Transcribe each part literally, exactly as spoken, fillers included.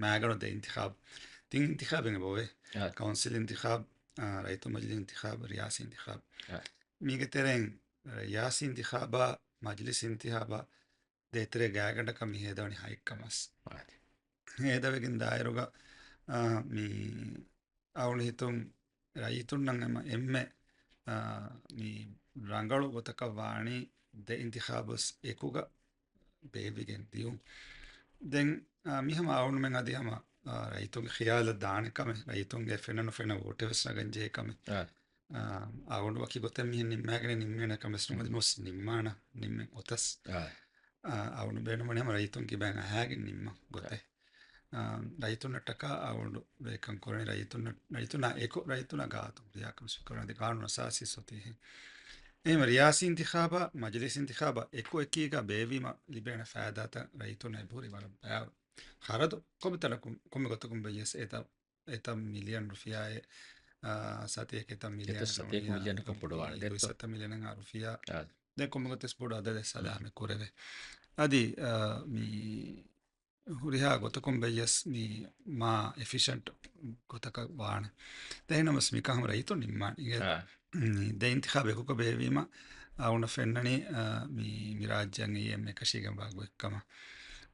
މާގަނޑު ދެ އިންތިޚާބު، ތިން އިންތިޚާބެއް އެބައޮވޭ. އާ. ކައުންސިލް އިންތިޚާބު، އާ، ރައްޔިތު މަޖިލިސް އިންތިޚާބު، ރިޔާސީ އިންތިޚާބު. އާ. މީގެ ތެރެއިން ރިޔާސީ އިންތިޚާބާ، މަޖިލިސް އިންތިޚާބާ ދޭތެރޭ ގާގަނޑަކަށް މި ހޭދަވަނީ ހައެއްކަ މަސް. އާ. ހޭދަވެގެން ދާއިރުގަ، އާ، މި އަޅުގަނޑު ހިތުން ރައްޔިތުންނަށް އެމަ އެންމެ، އާ، މި ރަނގަޅު ގޮތަކަށް ވާނީ ދެ އިންތިޚާބުސް އެކުގަ ބޭއްވިގެން ދިޔުން. ދެން، އާ، މި ހަމަ އަޅުގަނޑުމެން އަދި ހަމަ، އާ، ރައްޔިތުންގެ ޚިޔާލަށް ދާނެ ކަމެއް، ރައްޔިތުންގެ ފެންނަ ނުފެންނަ ވޯޓެއް ވެސް ނަގަން ޖެހޭ ކަމެއް. އާ. އާ، އަޅުގަނޑު ވަކި ގޮތެއް މިހެން ނިންމާގެނެއް ނިންމޭނެ ކަމެއް ވެސް ނުވަތަ ނުވަސް ނިންމާނަ ނިންމެން އޮތަސް. އާ. އާ، އަޅުގަނޑު ބޭނުންވަނީ ހަމަ ރައްޔިތުން ކިބައިން އަހާގެން ނިންމަން ގޮތެއް. އާ، ރައްޔިތުންނަށްޓަކާ އަޅުގަނޑު ވޭކަން ކުރަނީ ރައްޔިތުންނަށް، ރައްޔިތުންނާ އެކު، ރައްޔިތުންނާ ގާތު ރިޔާކަން ކުރަނީ އަދި ގާނޫނު އަސާސީ ސޮތީހެއް. އެހެން ރިޔާސީ އިންތިޚާބާ، މަޖިލިސް އިންތިޚާބާ އެކު އެކީގަ ބޭއްވީމަ ލިބޭނެ ފައިދާތައް ރައްޔިތުންނަށް އެބަހުރި ވަރަށް ބާވަ. ޚަރަދު ކޮންމެ ތަނަކުން، ކޮންމެ ގޮތަކުން ބެއްޔަސް އެތައް، އެތައް މިލިއަން ރުފިޔާއެއް، އާ، ސަތޭކަ އެތައް މިލިއަން ސަތޭކަ ރުފިޔާ، މިލިއަނަކަށް ބޮޑު ވާނެ. ދެއްތޯ؟ ސަތޭކަ މިލިއަނަށް ރުފިޔާ. އާ. ދެން ކޮންމެ ގޮތެއް ބޮޑު އަދަދެއް ސަލާމަތް ކުރެވޭ. އަދި، އާ، މި ހުރިހާ ގޮތަކުން ބެއްޔަސް މި މާ އެފިޝަންޓް ގޮތަކަށް ވާނެ. ދެން ނަމަސް މިކަހަމަ ރައްޔިތުން ނިންމާނެ. އިނގޭ. އާ. މި ދެ އިންތިޚާބު އެކުކޮށް ބޭއްވީމަ، އަޅުގަނޑަށް ފެންނަނީ، އާ، މި، މި ރާއްޖެއަށް އެއީ އެންމެ އެކަށީގެންވާ ގޮތްކަމަށް.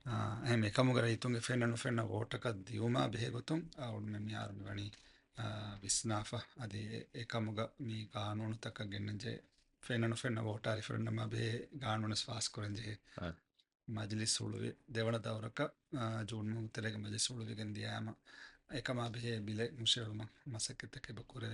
އާ، އެހެން އެކަމުގަ ރައްޔިތުންގެ ފެންނަ ނުފެންނަ ވޯޓަކަށް ދިއުމާ ބެހޭ ގޮތުން އަޅުގަނޑުމެން މިހާރު މިވަނީ، އާ، ވިސްނާފަ. އަދި އެ، އެކަމުގަ މި ގާނޫނުތަކަށް ގެންނަންޖެހޭ ފެންނަ ނުފެންނަ ވޯޓާ ރިފަރެންޑަމާ ބެހޭ ގާނޫނެއް ފާސްކުރަންޖެހޭ. އާ. މަޖިލިސް ހުޅުވި ދެވަނަ ދައުރަކަށް، އާ، ޖޫން މަހު ތެރޭގެ މަޖިލިސް ހުޅުވިގެން ދިޔާމަ، އެކަމާ ބެހޭ ބިލެއް ހުށައެޅުމަށް މަސައްކަތްތަކެއް އެބަ ކުރެވޭ.